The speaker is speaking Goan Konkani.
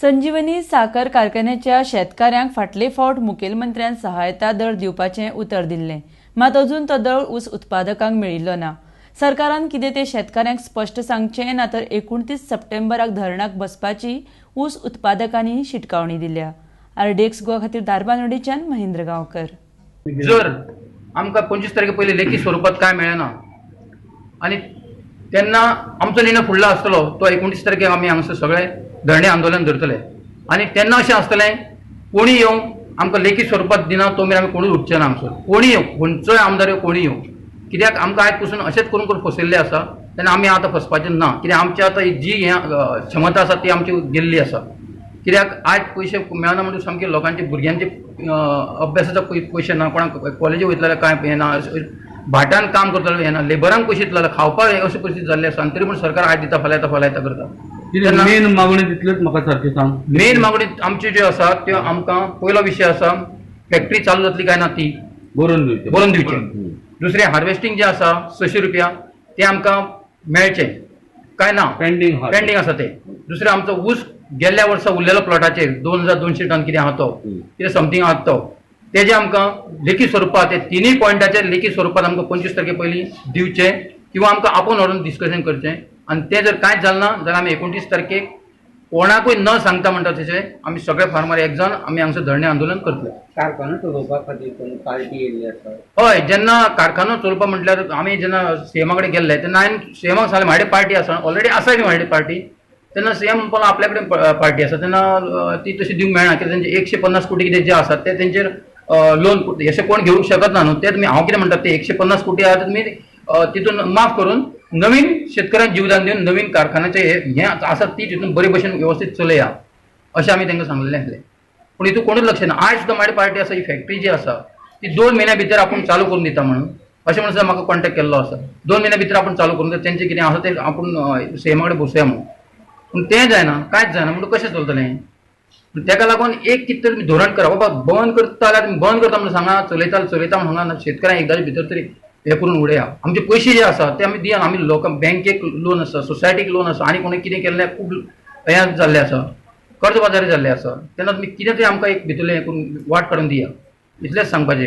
संजीवनी साकर कारखान्याच्या शेतकाऱ्यांक फाटले फावट मुखेलमंत्र्यान सहायता दर दिवपाचें उतर दिल्लें, मात अजून तो दर ऊस उत्पादकांक मेळिल्लो ना. सरकारान कितें तें शेतकाऱ्यांक स्पश्ट सांगचें, ना तर 29 सप्टेंबराक धरणाक बसपाची ऊस उत्पादकांनी शिटकावणी दिल्या. आरडीएक्स गोवा खातीर धारबांदोडेच्यान महेंद्र गांवकर. जर आमकां 25 तारखे पयलीं लेखी स्वरुपात कांय मेळना आनी तेन्ना आमचो निर्णय फुडलो आसतलो तो 29 तारखेक आमी हांगासर सगळे धरणे आंदोलन धरतले आनी तेन्ना अशें आसतलें, कोणी येवं आमकां लेखी स्वरुपात दिना तो मेरेन आमी कोणूच उठचे ना हांगसर. कोणी येवं, खंयचोय आमदार येवं, कोणी येवं, कित्याक आमकां आयज पसून अशेंच करून करून फसयल्लें आसा. तेन्ना आमी आतां फसपाचें ना, कित्याक आमची आतां जी हें क्षमता आसा ती आमची गेल्ली आसा. कित्याक आयज पयशे मेळना म्हणून सामके लोकांचे भुरग्यांचे अभ्यासाचो पयशे ना, कोणाक कॉलेजी वयतले जाल्यार कांय हें ना, भाटान काम करतले हें ना, लेबरांक पयशे दितले जाल्यार खावपाक अशी परिस्थिती जाल्ली आसा. आनी तरी पूण सरकार आयज दिता फाल्यां येता फाल्यां येता करता. कितें मेन मागणी तितल्योच म्हाका सारकें सांग. मेन मागणी आमची ज्यो आसा त्यो आमकां पयलो विशय आसा, फॅक्टरी चालू जातली काय ना ती बरोवन दिवचें, बरोवन दिवचें. दुसरें हार्वेस्टींग जें आसा 600 रुपया तें आमकां मेळचें काय ना, पेंडींग पेंडींग आसा तें. दुसरें आमचो ऊस गेल्ल्या वर्सा उरलेलो प्लॉटाचेर 2200 टन कितें आहा तो, कितें समथींग आहा तो, तेजें आमकां लेखी स्वरुपात ते तिनूय पॉयंटाचेर लेखी स्वरुपात आमकां 25 तारखे पयलीं दिवचें किंवा आमकां आपोवन व्हरून डिस्कशन करचें. आनी तें जर कांयच जालें ना जाल्यार आमी 29 तारखेक कोणाकूय न सांगता म्हणटा तशें आमी सगळे फार्मर एक जावन आमी हांगसर धरणे आंदोलन करतले. कारखानो चलोवपा खातीर कोण पार्टी येयल्ली आसा? हय, जेन्ना कारखानो चलोवपा म्हटल्यार आमी जेन्ना सीएमा कडेन गेल्ले तेन्ना हांवें सीएमाक सांगलें म्हाजे पार्टी आसा, ऑलरेडी आसा बी म्हाजे पार्टी. तेन्ना सीएम म्हणपाक लागलो आपल्या कडेन पार्टी आसा, तेन्ना ती तशी दिवंक मेळना, कित्याक तेंचे 150 कोटी कितें जे आसात ते तेंचेर लोन अशें कोण घेवंक शकत ना न्हू. ते तुमी हांव कितें म्हणटा ते 150 कोटी आहा ते तुमी तितून माफ करून नवीन शेतकऱ्यांक जीवदान दिवन नवीन कारखान्याचे हें आसा ती तितून बरे भशेन वेवस्थीत चलया अशें आमी तांकां सांगलेलें आसलें. पूण हितून कोणूच लक्ष ना. आयज सुद्दां म्हाजी पार्टी आसा, ही फॅक्टरी जी आसा ती 2 म्हयन्या भितर आपूण चालू करून दिता म्हणून अशें म्हणून सुद्दां म्हाका कॉन्टेक्ट केल्लो आसा. 2 म्हयन्या भितर आपूण चालू करून दिता, तेंचें कितें आसा तें आपूण सीएमा कडेन बसोवया म्हणून. पूण तें जायना, कांयच जायना, म्हणून कशें चलतलें? तेका लागून एक कितें तरी धोरण करा बाबा, बंद करता जाल्यार तुमी बंद करता म्हणून सांगा, चलयता चलयता म्हणून सांगा, शेतकऱ्यांक एकदां भितर तरी हें करून उडया. आमचे पयशे जे आसा ते आमी दिया, आमी लोकांक बँकेक लोन आसा, सोसायटीक लोन आसा, आनी कोणी कितें केल्लें खूब हें जाल्लें आसा, कर्ज बाजारी जाल्लें आसा. तेन्ना तुमी कितें तरी आमकां एक भितरलें हें करून वाट काडून दिया, इतलेंच सांगपाचें.